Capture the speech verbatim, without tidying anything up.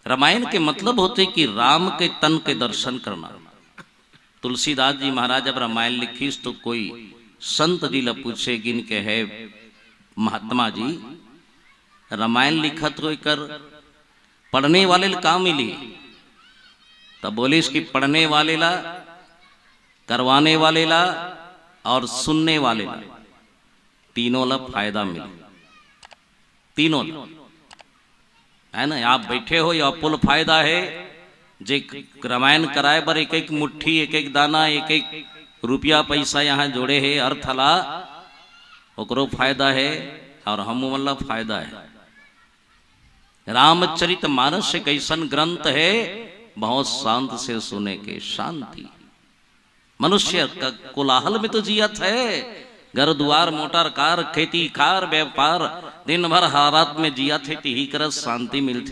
रामायण के मतलब होथे कि राम के तन के दर्शन करना। तुलसीदास जी महाराज जब रामायण लिखिस तो कोई संत जी ला पूछे गिन के, "हे महात्मा जी, रामायण लिखत हो, एकर पढ़ने वाले ला का मिली?" तब बोलिस कि पढ़ने वाले ला, करवाने वाले ला और सुनने वाले ला, तीनों ला फायदा मिले। तीनों ला, है ना? आप बैठे हो, या आपको ला फायदा है, जे रामायण कराए बर एक एक मुट्ठी, एक एक दाना, एक एक रुपया पैसा यहाँ जोड़े हे अर्थ ला, ओकरो फायदा है और हम मन ला फायदा है। रामचरित मानस एक ऐसन ग्रंथ है, बहुत शांत से सुने के शांति। मनुष्य क-, कोलाहल में तो जियत है, घर दुआर, मोटर कार, खेती कार, व्यापार, दिन भर हालात में जियत है, तिही कर शांति मिलथे।